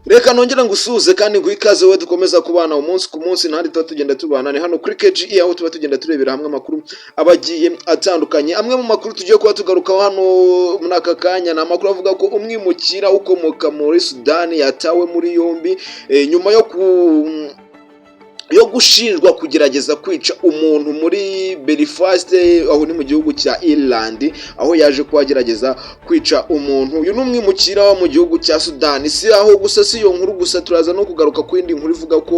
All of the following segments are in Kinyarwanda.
Reka nongere ngusuhuze kandi nguhe ikaze wowe dukomeza kubana umunsi ku munsi. Ntahandi tuba tugenda tubana ni hano kuri KGE, aho tuba tugenda turebera hamwe amakuru aba agiye atandukanye. Amwe mu makuru tugiye kuba tugarukaho hano muri aka kanya ni amakuru avuga ko umwimukira ukomoka muri Sudani yatawe muri yombi nyuma yo gushinjwa kugerageza kwica umuntu muri Belfast, aho ni mu gihugu cya Ireland, aho yaje kuba agerageza kwica umuntu. Uyu ni umwimukira wo mu gihugu cya Sudani. Si aho gusa, si iyo nkuru gusa, turaza no kugaruka ku yindi nkuru ivuga ko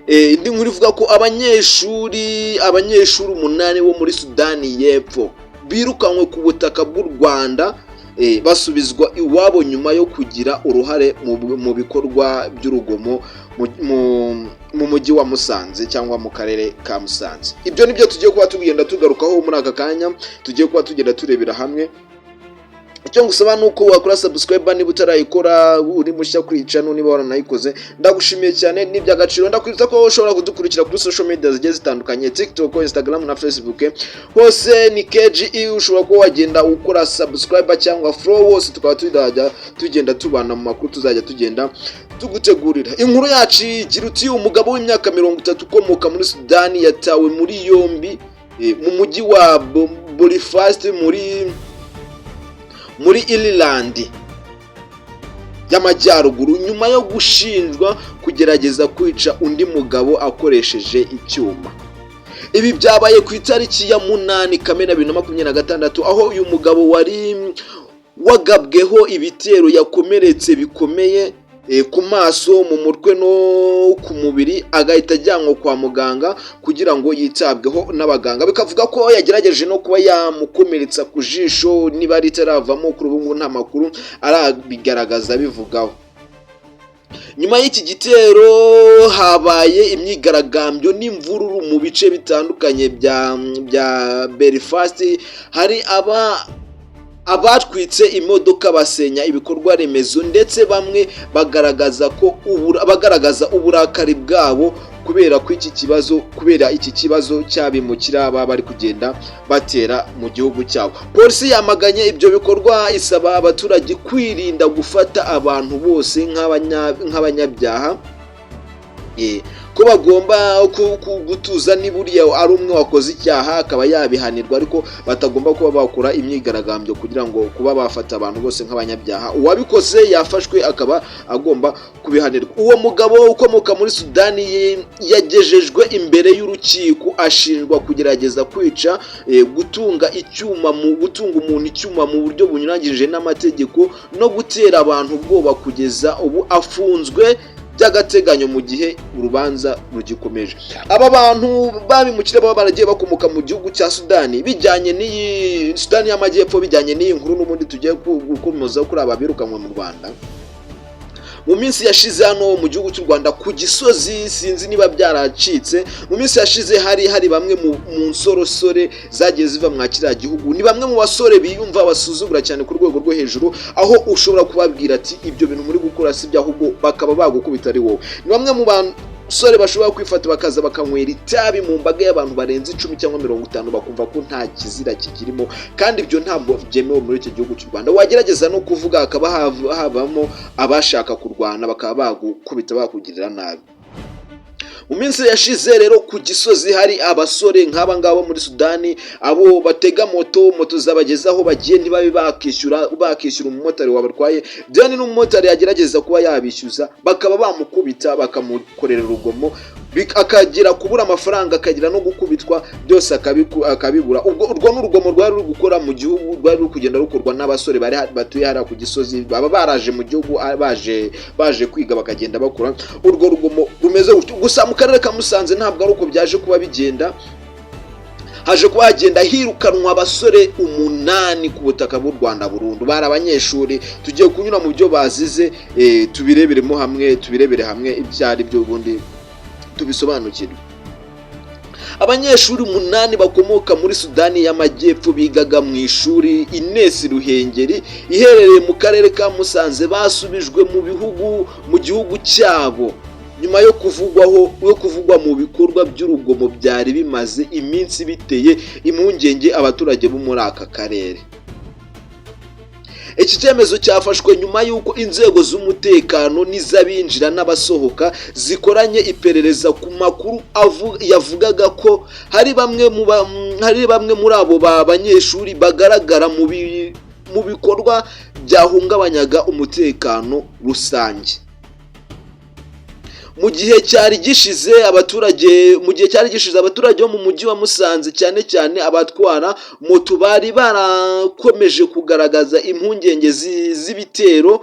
indi nkuru ivuga ko abanyeshuri 8 bo muri Sudani y'Epfo birukanywe ku butaka bw'u Rwanda, basubizwa iwabo nyuma yo kugira uruhare mu bikorwa by'urugomo mu mujyi wa Musanze cyangwa mu karere ka Musanze. Ibyo nibyo tugiye kuba tugenda tugarukaho muri aka kanya, tugiye kuba tugenda turebera hamwe. Icyo ngusaba ni uko wakora subscribe niba utarayikora, uri mushya kuri channel. Niba waranayikoze, ndagushimiye cyane, ni iby'agaciro. Ndakwibutsa ko ushobora kudukurikira kuri social media zigiye zitandukanye: TikTok, Instagram na Facebook, hose ni KGE. Ushobora kuba wagenda ukora subscribe cyangwa follow, hose tukaba tuzajya tugenda tubana mu makuru tuzajya tugenda tugutegurira. Inkuru yacu igira uti: "Umugabo w'imyaka 30 ukomoka muri Sudani yatawe muri yombi mu mujyi wa Belfast muri Ireland y'Amajyaruguru nyuma yo gushinjwa kugerageza kwica undi mugabo akoresheje icyuma." Ibi byabaye ku itariki ya 8 Kamena 2026, aho uyu mugabo wari wagabweho ibitero yakomeretse bikomeye ku maso, mu mutwe no ku mubiri, agahita ajyanwa kwa muganga kugira ngo yitabweho n'abaganga. Bikavuga ko yagerageje no kuba yamukomeretsa ku jisho, niba ritaravamo. Kuri ubu ngubu nta makuru arabigaragaza bivugaho. Nyuma y'iki gitero habaye imyigaragambyo n'imvururu mu bice bitandukanye bya Belfast. Hari abatwitse imodoka, basenya ibikorwa remezo, ndetse bamwe bagaragaza uburakari bwabo kubera iki kibazo cy'abimukira baba bari kugenda batera mu gihugu cyabo. Polisi yamaganye ibyo bikorwa, isaba abaturage kwirinda gufata abantu bose nk'abanyabyaha, ko bagomba gutuza, niba uriya ari umwe wakoze icyaha akaba yabihanirwa, ariko batagomba kuba bakora imyigaragambyo kugira ngo kuba bafata abantu bose nk'abanyabyaha. Uwabikoze yafashwe, akaba agomba kubihanirwa. Uwo mugabo ukomoka muri Sudani yagejejwe imbere y'urukiko ashinjwa kugerageza kwica, gutunga umuntu icyuma mu buryo bunyuranyije n'amategeko no gutera abantu ubwoba. Kugeza ubu afunzwe by'agateganyo mu gihe urubanza rugikomeje. Aba bantu babimukira baba baragiye bakomoka mu gihugu cya Sudani, bijyanye n'iyi Sudani y'Amajyepfo, bijyanye n'iyi nkuru n'ubundi tugiye gukomoza kuri aba birukanwe mu Rwanda. Mu minsi yashize hano mu gihugu cy'u Rwanda ku Gisozi, sinzi niba byaracitse, mu minsi yashize hari bamwe mu nsorosore zagiye ziva mwa kiriya gihugu. Ni bamwe mu basore biyumva, basuzugura cyane ku rwego rwo hejuru, aho ushobora kubabwira ati: "Ibyo bintu muri gukora si byo," ahubwo bakaba bagukubita ari wowe. Ni bamwe mu basore bashobora kwifata bakaza bakanywera itabi mu mbaga y'abantu barenze 10 cyangwa 50, bakumva ko nta kizira kikirimo, kandi ibyo ntabwo byemewe muri iki gihugu cy'u Rwanda. Wagerageza no kuvuga, hakaba habamo abashaka kurwana, bakaba bagukubita, bakugirira nabi. Mu minsi yashize rero ku Gisozi hari abasore nk'aba ngaba muri Sudani, abo batega moto, moto zabageza aho bagiye ntibabe bakishyura umumotari wabatwaye. Then n'umumotari yagerageza kuba yabishyuza, bakaba bamukubita, bakamukorera urugomo, akagira kubura amafaranga, akagira no gukubitwa, byose akabibura. Ubwo urwo ni urugomo rwari ruri gukora mu gihugu, rwari ruri kugenda rukorwa n'abasore bari batuye hariya ku Gisozi, baba baraje mu gihugu baje kwiga, bakagenda bakora urwo rugomo rumeze gutyo. Gusa mu karere ka Musanze ntabwo ari uko byaje kuba bigenda. Haje kuba hagenda hirukanwa abasore 8 ku butaka bw'u Rwanda burundu. Bari abanyeshuri. Tugiye kunyura mu byo bazize, tubireberemo hamwe, tubirebere hamwe ibyo ari byo, ubundi tubisobanukirwe. Abanyeshuri 8 bakomoka muri Sudani y'Amajyepfo bigaga mu ishuri Ines Ruhengeri iherereye mu karere ka Musanze basubijwe mu gihugu cyabo nyuma yo kuvugwa mu bikorwa by'urugomo byari bimaze iminsi biteye impungenge abaturage bo muri aka karere. Iki cyemezo cyafashwe nyuma y'uko inzego z'umutekano n'iz'abinjira n'abasohoka zikoranye iperereza ku makuru yavugaga ko hari bamwe muri abo banyeshuri bagaragara mu bikorwa byahungabanyaga umutekano rusange. Mu gihe cyari gishize, abaturage bo mu mujyi wa Musanze, cyane cyane abatwara moto, bari barakomeje kugaragaza impungenge z'ibitero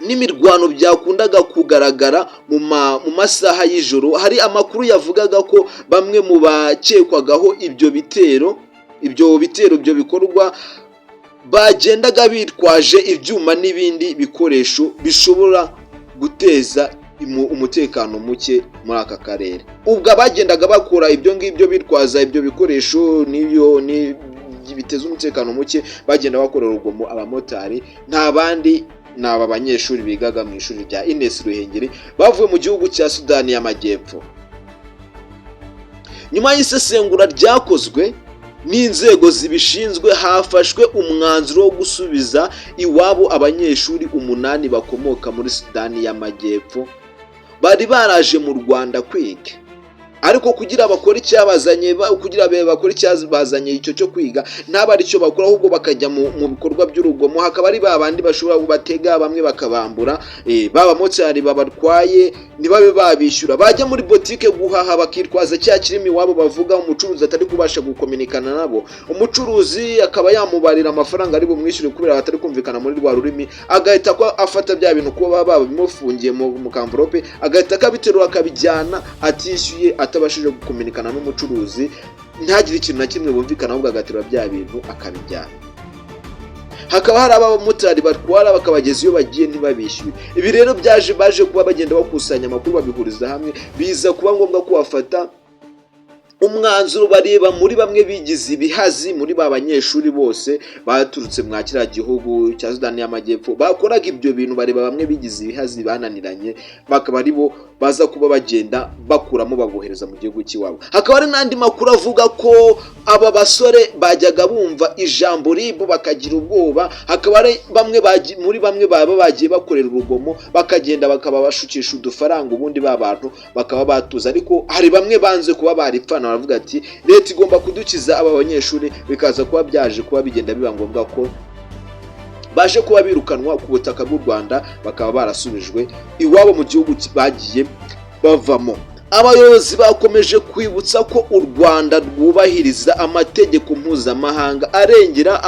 n'imirwano byakundaga kugaragara mu masaha y'ijoro. Hari amakuru yavugaga ko bamwe mu bakekwagaho ibyo bitero, ibyo bikorwa, bagendaga bitwaje ibyuma n'ibindi bikoresho bishobora guteza umutekano muke muri aka karere. Ubwo abagendaga bakora ibyo ngibyo bitwaza ibyo bikoresho n'ibyo biteza umutekano muke, bagenda bakora urugomo abamotari, nta bandi, ni aba banyeshuri bigaga mu ishuri rya Ines Ruhengeri bavuye mu gihugu cya Sudani y'Amajyepfo. Nyuma y'isesengura ryakozwe n'inzego zibishinzwe, hafashwe umwanzuro wo gusubiza iwabo abanyeshuri umunani bakomoka muri Sudani y'Amajyepfo bari baraje mu Rwanda kwiga, ariko kugira bakore icyabazanye, icyo cyo kwiga, ntabe ari cyo bakora, ahubwo bakajya mu bikorwa by'urugomo. Hakaba ari ba bandi bashobora kubatega, bamwe bakabambura, ba bamotari babatwaye ntibabe babishyura, bajya muri botike guhaha bakitwaza cya kirimi iwabo bavuga, umucuruzi atari kubasha gukominikana nabo, umucuruzi akaba yamubarira amafaranga ari bumwishyure, kubera batari kumvikana muri rwa rurimi, agahita ko afata bya bintu kuba babimufungiye mu kamverope, agahita akabiterura akabijyana atishyuye, atabashije gukominikana n'umucuruzi, ntagire ikintu na kimwe bumvikana, ahubwo agaterura bya bintu akabijyana. Hakaba hari abamotari batwara bakabageza iyo bagiye ntibabishyure. Ibi rero baje kuba bagenda bakusanya amakuru, babihuriza hamwe, biza kuba ngombwa ko bafata umwanzuro, bareba muri bamwe bigize ibihazi muri ba banyeshuri bose baturutse mwa kiriya gihugu cya Sudani y'Amajyepfo bakoraga ibyo bintu, bareba bamwe bigize ibihazi bananiranye, bakaba ari bo baza kuba bagenda bakuramo babohereza mu gihugu cy'iwabo. Hakaba hari n'andi makuru avuga ko aba basore bajyaga bumva ijambo RIB bakagira ubwoba. Hakaba hari bamwe muri bamwe baba bagiye bakorera urugomo, bakagenda bakaba bashukisha udufaranga, ubundi ba bantu bakaba batuza. Ariko hari bamwe banze kuba baripfana, baravuga ati: "Leta igomba kudukiza aba banyeshuri." Bikaza kuba byaje kuba bigenda biba ngombwa ko baje kuba birukanwa ku butaka bw'u Rwanda, bakaba barasubijwe iwabo mu gihugu bagiye bavamo. Abayobozi bakomeje kwibutsa ko u Rwanda rwubahiriza amategeko mpuzamahanga arengera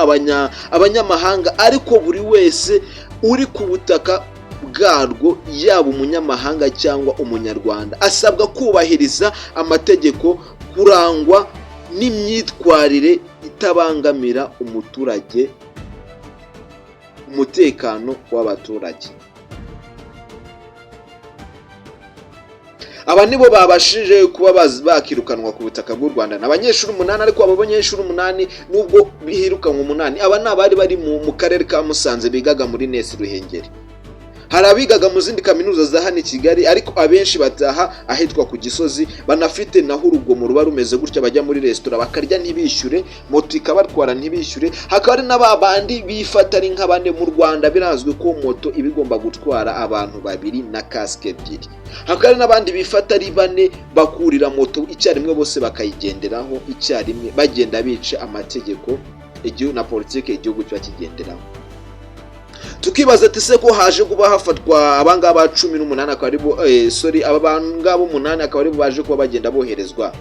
abanyamahanga, ariko buri wese uri ku butaka bwarwo, yaba umunyamahanga cyangwa Umunyarwanda, asabwa kubahiriza amategeko, kurangwa n'imyitwarire itabangamira umuturage, umutekano w'abaturage. Aba nibo babashije kuba bakirukanwa ku butaka bw'u Rwanda, ni abanyeshuri umunani. Ariko abo banyeshuri umunani, nubwo birukanwa umunani, aba ni abari bari mu karere ka Musanze bigaga muri Ines Ruhengeri. Hari abigaga mu zindi kaminuza za hano i Kigali, ariko abenshi bataha ahitwa ku Gisozi, banafite naho urugomo ruba rumeze gutya: bajya muri resitora bakarya ntibishyure, moto ikabatwara ntibishyure. Hakaba hari na ba bandi bifata ari nka bane. Mu Rwanda birazwi ko moto iba igomba gutwara abantu babiri na kasike ebyiri. Hakaba hari n'abandi bifata ari bane, bakurira moto icyarimwe, bose bakayigenderaho icyarimwe, bagenda bica amategeko igihugu na politiki igihugu kiba kigenderaho. Tukibaza ati: "Se ko haje kuba hafatwa abangaba 18, akaba aribo, sorry, aba ngaba umunani akaba aribo baje kuba bagenda boherezwa?"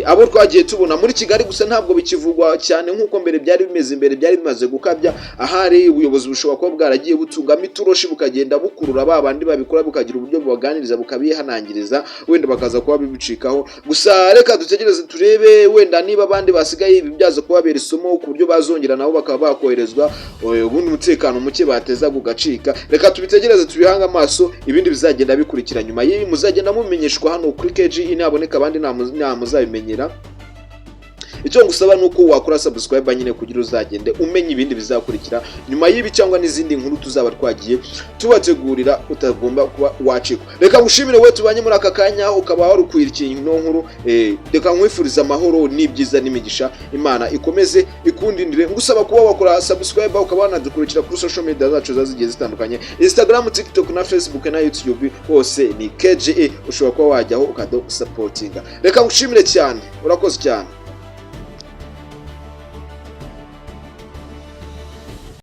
Abo twagiye tubona muri Kigali gusa ntabwo bikivugwa cyane nk'uko mbere byari bimeze. Imbere byari bimaze gukabya, ahari ubuyobozi bushobora kuba bwaragiye butungamo itoroshi, bukagenda bukurura ba bandi babikora, bukagira uburyo bubaganiriza, bukabihanangiriza, wenda bakaza kuba bibicikaho. Gusa reka dutegereze turebe wenda niba abandi basigaye ibi byaza kubabera isomo, ku buryo bazongera nabo bakaba bakoherezwa, ubundi umutekano muke bateza ugacika. Reka tubitegereze, tubihange amaso, ibindi bizagenda bikurikira nyuma y'ibi muzagenda mubimenyeshwa hano kuri KG. Naboneka abandi nta muzabimenyera. Icyo ngusaba ni uko wakora subscribe nyine, kugira uzagende umenya ibindi bizakurikira nyuma y'ibi cyangwa n'izindi nkuru tuzaba twagiye tubategurira, utagomba kuba wacikwa. Reka ngushimire wowe tubanye muri aka kanya, ukaba wari ukwirikiye ino nkuru. Reka nkwifuriza amahoro n'ibyiza n'imigisha, Imana ikomeze ikundindire. Ngusaba kuba wakora subscribe, ukaba wanadukurikira kuri social media zacu zigiye zitandukanye: Instagram, TikTok na Facebook na YouTube, hose ni KGE. Ushobora kuba wajyaho ukadusupportinga. Reka ngushimire cyane, urakoze cyane.